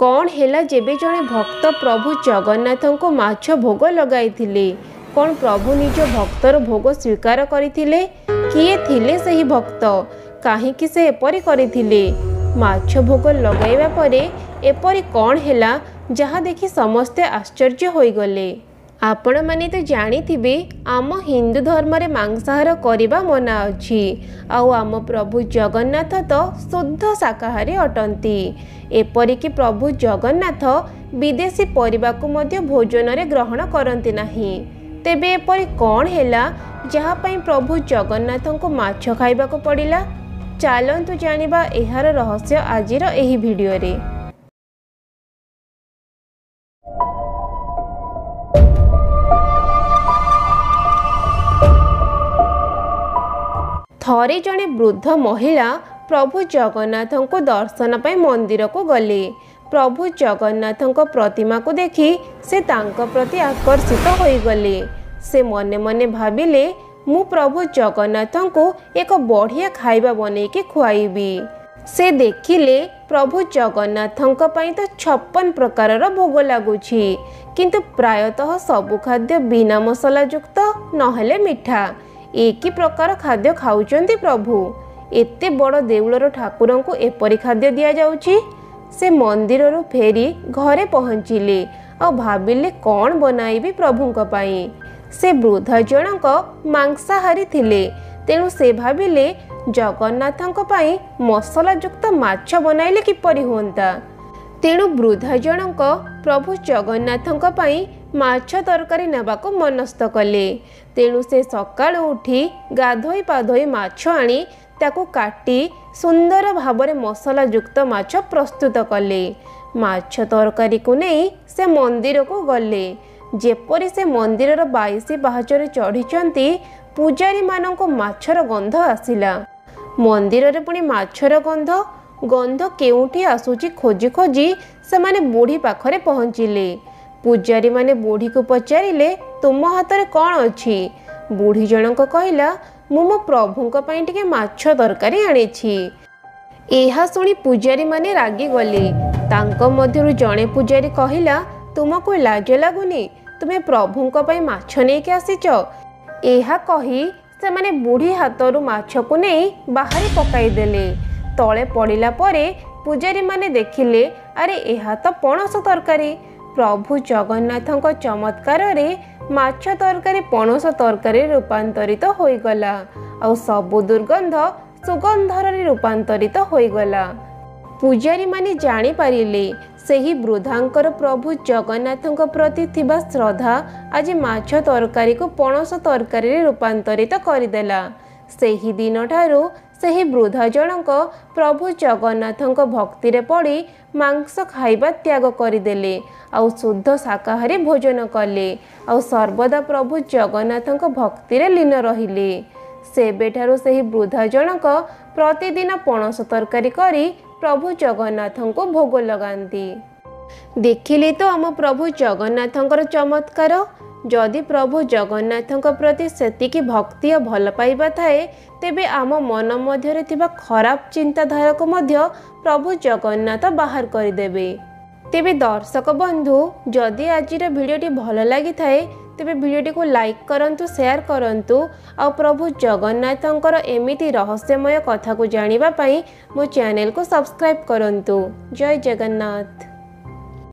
କ'ଣ ହେଲା ଯେବେ ଜଣେ ଭକ୍ତ ପ୍ରଭୁ ଜଗନ୍ନାଥଙ୍କୁ ମାଛ ଭୋଗ ଲଗାଇଥିଲେ? କ'ଣ ପ୍ରଭୁ ନିଜ ଭକ୍ତର ଭୋଗ ସ୍ୱୀକାର କରିଥିଲେ? କିଏ ଥିଲେ ସେହି ଭକ୍ତ? କାହିଁକି ସେ ଏପରି କରିଥିଲେ? ମାଛ ଭୋଗ ଲଗାଇବା ପରେ ଏପରି କ'ଣ ହେଲା ଯାହା ଦେଖି ସମସ୍ତେ ଆଶ୍ଚର୍ଯ୍ୟ ହୋଇଗଲେ? ଆପଣମାନେ ତ ଜାଣିଥିବେ, ଆମ ହିନ୍ଦୁ ଧର୍ମରେ ମାଂସାହାର କରିବା ମନା ଅଛି, ଆଉ ଆମ ପ୍ରଭୁ ଜଗନ୍ନାଥ ତ ଶୁଦ୍ଧ ଶାକାହାରୀ ଅଟନ୍ତି। ଏପରିକି ପ୍ରଭୁ ଜଗନ୍ନାଥ ବିଦେଶୀ ପରିବାକୁ ମଧ୍ୟ ଭୋଜନରେ ଗ୍ରହଣ କରନ୍ତି ନାହିଁ। ତେବେ ଏପରି କ'ଣ ହେଲା ଯାହା ପାଇଁ ପ୍ରଭୁ ଜଗନ୍ନାଥଙ୍କୁ ମାଛ ଖାଇବାକୁ ପଡ଼ିଲା? ଚାଲନ୍ତୁ ଜାଣିବା ଏହାର ରହସ୍ୟ ଆଜିର ଏହି ଭିଡ଼ିଓରେ। ଥରେ ଜଣେ ବୃଦ୍ଧ ମହିଳା ପ୍ରଭୁ ଜଗନ୍ନାଥଙ୍କୁ ଦର୍ଶନ ପାଇଁ ମନ୍ଦିରକୁ ଗଲେ। ପ୍ରଭୁ ଜଗନ୍ନାଥଙ୍କ ପ୍ରତିମାକୁ ଦେଖି ସେ ତାଙ୍କ ପ୍ରତି ଆକର୍ଷିତ ହୋଇଗଲେ। ସେ ମନେ ମନେ ଭାବିଲେ, ମୁଁ ପ୍ରଭୁ ଜଗନ୍ନାଥଙ୍କୁ ଏକ ବଢ଼ିଆ ଖାଇବା ବନେଇକି ଖୁଆଇବି। ସେ ଦେଖିଲେ ପ୍ରଭୁ ଜଗନ୍ନାଥଙ୍କ ପାଇଁ ତ 56 ପ୍ରକାରର ଭୋଗ ଲାଗୁଛି, କିନ୍ତୁ ପ୍ରାୟତଃ ସବୁ ଖାଦ୍ୟ ବିନା ମସଲାଯୁକ୍ତ ନହେଲେ ମିଠା। ଏ କି ପ୍ରକାର ଖାଦ୍ୟ ଖାଉଛନ୍ତି ପ୍ରଭୁ? ଏତେ ବଡ଼ ଦେଉଳର ଠାକୁରଙ୍କୁ ଏପରି ଖାଦ୍ୟ ଦିଆଯାଉଛି? ସେ ମନ୍ଦିରରୁ ଫେରି ଘରେ ପହଞ୍ଚିଲେ ଆଉ ଭାବିଲେ, କ'ଣ ବନାଇବି ପ୍ରଭୁଙ୍କ ପାଇଁ? ସେ ବୃଦ୍ଧ ଜଣଙ୍କ ମାଂସାହାରୀ ଥିଲେ, ତେଣୁ ସେ ଭାବିଲେ ଜଗନ୍ନାଥଙ୍କ ପାଇଁ ମସଲାଯୁକ୍ତ ମାଛ ବନାଇଲେ କିପରି ହୁଅନ୍ତା। ତେଣୁ ବୃଦ୍ଧା ଜଣଙ୍କ ପ୍ରଭୁ ଜଗନ୍ନାଥଙ୍କ ପାଇଁ ମାଛ ତରକାରୀ ନେବାକୁ ମନସ୍ଥ କଲେ। ତେଣୁ ସେ ସକାଳୁ ଉଠି ଗାଧୋଇ ପାଧୋଇ ମାଛ ଆଣି ତାକୁ କାଟି ସୁନ୍ଦର ଭାବରେ ମସଲାଯୁକ୍ତ ମାଛ ପ୍ରସ୍ତୁତ କଲେ। ମାଛ ତରକାରୀକୁ ନେଇ ସେ ମନ୍ଦିରକୁ ଗଲେ। ଯେପରି ସେ ମନ୍ଦିରର 22 ପାହାଚରେ ଚଢ଼ିଛନ୍ତି, ପୂଜାରୀମାନଙ୍କୁ ମାଛର ଗନ୍ଧ ଆସିଲା। ମନ୍ଦିରରେ ପୁଣି ମାଛର ଗନ୍ଧ! ଗନ୍ଧ କେଉଁଠି ଆସୁଛି ଖୋଜି ଖୋଜି ସେମାନେ ବୁଢ଼ୀ ପାଖରେ ପହଞ୍ଚିଲେ। ପୂଜାରୀମାନେ ବୁଢ଼ୀକୁ ପଚାରିଲେ, ତୁମ ହାତରେ କ'ଣ ଅଛି? ବୁଢ଼ୀ ଜଣଙ୍କ କହିଲା, ମୁଁ ମୋ ପ୍ରଭୁଙ୍କ ପାଇଁ ଟିକେ ମାଛ ତରକାରୀ ଆଣିଛି। ଏହା ଶୁଣି ପୂଜାରୀମାନେ ରାଗିଗଲେ। ତାଙ୍କ ମଧ୍ୟରୁ ଜଣେ ପୂଜାରୀ କହିଲା, ତୁମକୁ ଲାଜ ଲାଗୁନି? ତୁମେ ପ୍ରଭୁଙ୍କ ପାଇଁ ମାଛ ନେଇକି ଆସିଛ? ଏହା କହି ସେମାନେ ବୁଢ଼ୀ ହାତରୁ ମାଛକୁ ନେଇ ବାହାରେ ପକାଇଦେଲେ। ତଳେ ପଡ଼ିଲା ପରେ ପୂଜାରୀମାନେ ଦେଖିଲେ, ଆରେ ଏହା ତ ପଣସ ତରକାରୀ! ପ୍ରଭୁ ଜଗନ୍ନାଥଙ୍କ ଚମତ୍କାରରେ ମାଛ ତରକାରୀ ପଣସ ତରକାରୀରେ ରୂପାନ୍ତରିତ ହୋଇଗଲା, ଆଉ ସବୁ ଦୁର୍ଗନ୍ଧ ସୁଗନ୍ଧରେ ରୂପାନ୍ତରିତ ହୋଇଗଲା। ପୂଜାରୀମାନେ ଜାଣିପାରିଲେ ସେହି ବୃଦ୍ଧାଙ୍କର ପ୍ରଭୁ ଜଗନ୍ନାଥଙ୍କ ପ୍ରତି ଥିବା ଶ୍ରଦ୍ଧା ଆଜି ମାଛ ତରକାରୀକୁ ପଣସ ତରକାରୀରେ ରୂପାନ୍ତରିତ କରିଦେଲା। ସେହି ଦିନଠାରୁ ସେହି ବୃଦ୍ଧା ଜଣଙ୍କ ପ୍ରଭୁ ଜଗନ୍ନାଥଙ୍କ ଭକ୍ତିରେ ପଡ଼ି ମାଂସ ଖାଇବା ତ୍ୟାଗ କରିଦେଲେ, ଆଉ ଶୁଦ୍ଧ ଶାକାହାରୀ ଭୋଜନ କଲେ, ଆଉ ସର୍ବଦା ପ୍ରଭୁ ଜଗନ୍ନାଥଙ୍କ ଭକ୍ତିରେ ଲୀନ ରହିଲେ। ସେବେଠାରୁ ସେହି ବୃଦ୍ଧା ଜଣକ ପ୍ରତିଦିନ ପଣସ ତରକାରୀ କରି ପ୍ରଭୁ ଜଗନ୍ନାଥଙ୍କୁ ଭୋଗ ଲଗାନ୍ତି। ଦେଖିଲେ ତ ଆମ ପ୍ରଭୁ ଜଗନ୍ନାଥଙ୍କର ଚମତ୍କାର! ଯଦି ପ୍ରଭୁ ଜଗନ୍ନାଥଙ୍କ ପ୍ରତି ସେତିକି ଭକ୍ତି ଓ ଭଲ ପାଇବା ଥାଏ, ତେବେ ଆମ ମନ ମଧ୍ୟରେ ଥିବା ଖରାପ ଚିନ୍ତାଧାରାକୁ ମଧ୍ୟ ପ୍ରଭୁ ଜଗନ୍ନାଥ ବାହାର କରିଦେବେ। ତେବେ ଦର୍ଶକ ବନ୍ଧୁ, ଯଦି ଆଜିର ଭିଡ଼ିଓଟି ଭଲ ଲାଗିଥାଏ, ତେବେ ଭିଡ଼ିଓଟିକୁ ଲାଇକ୍ କରନ୍ତୁ, ସେୟାର କରନ୍ତୁ, ଆଉ ପ୍ରଭୁ ଜଗନ୍ନାଥଙ୍କର ଏମିତି ରହସ୍ୟମୟ କଥାକୁ ଜାଣିବା ପାଇଁ ମୋ ଚ୍ୟାନେଲକୁ ସବସ୍କ୍ରାଇବ୍ କରନ୍ତୁ। ଜୟ ଜଗନ୍ନାଥ।